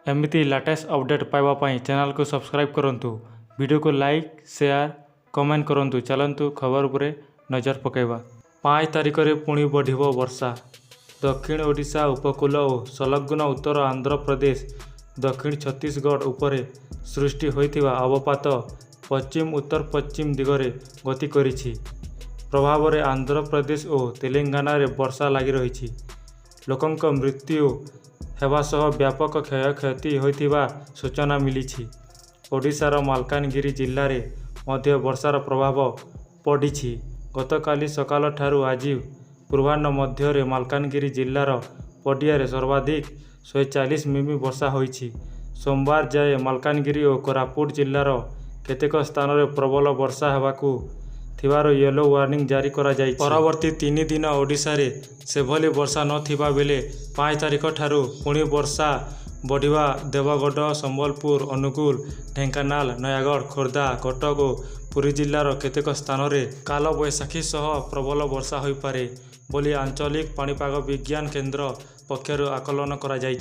ଏମିତି latest update ପାଇବା ପାଇଁ ଚ୍ୟାନେଲକୁ ସବସ୍କ୍ରାଇବ୍ କରନ୍ତୁ, ଭିଡ଼ିଓକୁ ଲାଇକ୍, ସେୟାର, କମେଣ୍ଟ କରନ୍ତୁ। ଚାଲନ୍ତୁ ଖବର ଉପରେ ନଜର ପକାଇବା। 5 ତାରିଖରେ ପୁଣି ବଢ଼ିବ ବର୍ଷା। ଦକ୍ଷିଣ ଓଡ଼ିଶା ଉପକୂଳ ଓ ସଂଲଗ୍ନ ଉତ୍ତର ଆନ୍ଧ୍ରପ୍ରଦେଶ, ଦକ୍ଷିଣ ଛତିଶଗଡ଼ ଉପରେ ସୃଷ୍ଟି ହୋଇଥିବା ଅବପାତ ପଶ୍ଚିମ ଉତ୍ତର-ପଶ୍ଚିମ ଦିଗରେ ଗତି କରିଛି। ପ୍ରଭାବରେ ଆନ୍ଧ୍ରପ୍ରଦେଶ ଓ ତେଲେଙ୍ଗାନାରେ ବର୍ଷା ଲାଗି ରହିଛି। ଲୋକଙ୍କ ମୃତ୍ୟୁ ହେବା ସହ ବ୍ୟାପକ କ୍ଷୟକ୍ଷତି ହୋଇଥିବା ସୂଚନା ମିଳିଛି। ଓଡ଼ିଶାର ମାଲକାନଗିରି ଜିଲ୍ଲାରେ ମଧ୍ୟ ବର୍ଷାର ପ୍ରଭାବ ପଡ଼ିଛି। ଗତକାଲି ସକାଳଠାରୁ ଆଜି ପୂର୍ବାହ୍ନ ମଧ୍ୟରେ ମାଲକାନଗିରି ଜିଲ୍ଲାର ପଟିଆରେ ସର୍ବାଧିକ 140 ମିମି ବର୍ଷା ହୋଇଛି। ସୋମବାର ଯାଏଁ ମାଲକାନଗିରି ଓ କୋରାପୁଟ ଜିଲ୍ଲାର କେତେକ ସ୍ଥାନରେ ପ୍ରବଳ ବର୍ଷା ହେବାକୁ ଥିବାରୁ ୟେଲୋ ୱାର୍ଣ୍ଣିଂ ଜାରି କରାଯାଇଛି। ପରବର୍ତ୍ତୀ 3 ଦିନ ଓଡ଼ିଶାରେ ସେଭଳି ବର୍ଷା ନ ଥିବା ବେଳେ 5 ତାରିଖଠାରୁ ପୁଣି ବର୍ଷା ବଢ଼ିବ। ଦେବଗଡ଼, ସମ୍ବଲପୁର, ଅନୁଗୁଳ, ଢେଙ୍କାନାଳ, ନୟାଗଡ଼, ଖୋର୍ଦ୍ଧା, କଟକ ଓ ପୁରୀ ଜିଲ୍ଲାର କେତେକ ସ୍ଥାନରେ କାଳବୈଶାଖୀ ସହ ପ୍ରବଳ ବର୍ଷା ହୋଇପାରେ ବୋଲି ଆଞ୍ଚଳିକ ପାଣିପାଗ ବିଜ୍ଞାନ କେନ୍ଦ୍ର ପକ୍ଷରୁ ଆକଳନ କରାଯାଇଛି।